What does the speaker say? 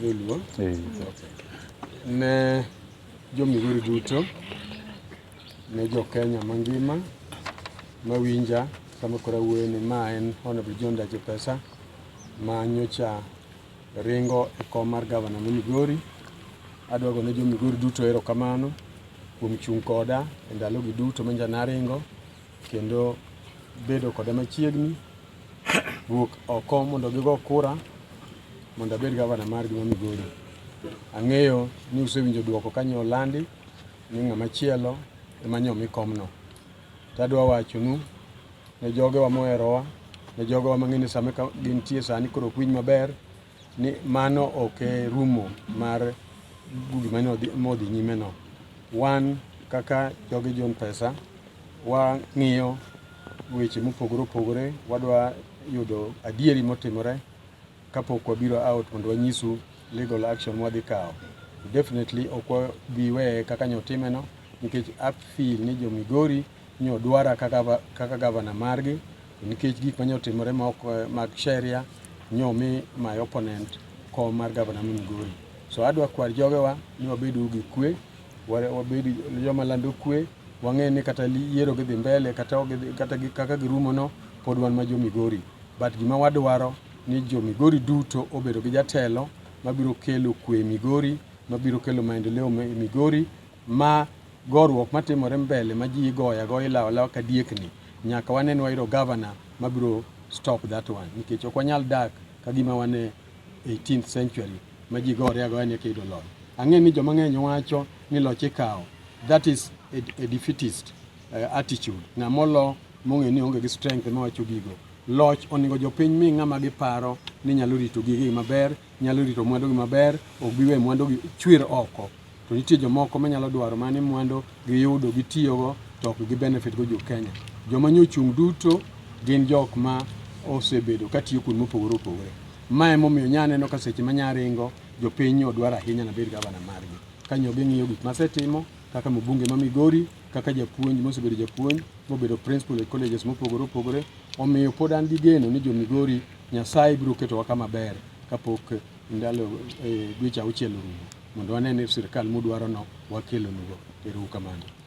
Dholuo. Ne jo Migori duto, ne jo Kenya mangima mawinja sama koro awuoyo ni ma en Honorable John Dache Pesa ma nyocha ringo e kom mar gavana ma Migori. Adwa gone jo Migori duto erokamano kuom chung' koda e ndalogi duto ma nyocha naringo kendo bedo koda machiegni wuok oko mondo gigo kura mondo abed gavana margi ma Migori. Ang'eyo ni usewinjo duoko kanyo olandi ni ng'ama chielo ema nyo omi komno. To adwa wachonu ne jogewa moherowa, ne jogewa mang'e ni sama gintie sani koro ok winj maber ni mano ok e rumo mar gima modhi nyime no. Wan kaka jogi John Pesa wang'iyo weche mopogore opogore, wadwa yudo adieri motimore kapok wabiro out mondo wanyisu legal action mwadhi kawo. Definitely ok wabi weye kaka nyotime no nikech a feel ni jo Migori nyo dwara kaka, kaka gavana margi to nikech gik mane otimore ma ok mag sheria nyo mi my opponent kom mar gavana ma Migori. So adwa kwar jogewa ni wabed gi kwe, wabed joma lando kwe, wang'e ni kata yiero gidhi mbele kata ok gidhi, kata kaka girumo no pod wan ma jo Migori. But gima wadwaro ni jo Migori duto obedo gi jatelo mabiro kelo kwe e Migori, mabiro kelo maendeleo e Migori, ma goruok matimore mbele ma ji igoyo agoya ilawo alawa ka diekni, nyaka wane ni wayudo gavana mabiro stop that one nikech ok wanyal dak ka gima wan e 18th century ma ji gore agoya ni eka loch. Ang'e ni joma ng'eny wacho ni loch ikawo. That is a defeatist attitude. Ng'ama olo mong'e ni onge gi strength ema wacho gigo. Loch onego jopiny mi ng'ama giparo ni nyalo rito gigegi maber, nyalo rito mwandugi maber, ok bi we mwandugi chwer oko. To nitie jomoko manyalo dwaro mana ni mwandu giyudo gitiyogo to ok gi benefit go jo Kenya. Joma nyochung' duto gin jok ma osebedo katiyo kuonde mopogore opogore. Ma emomiyo nya neno ka seche ma nya ringo jopiny odwaro ahinya nabed gavana margi. Ka nyo ging'iyo gik masetimo kaka mbunge ma Migori, kaka japuonj mosebedo japuonj, mobedo principal e colleges mopogore opogore, omiyo pod an gi geno ni jo Migori Nyasaye biro ketowa kama ber kapok ndalo dweche auchiel orumo mondo wane ni sirkal mudwarono wakelonugo. Ero uru kamano.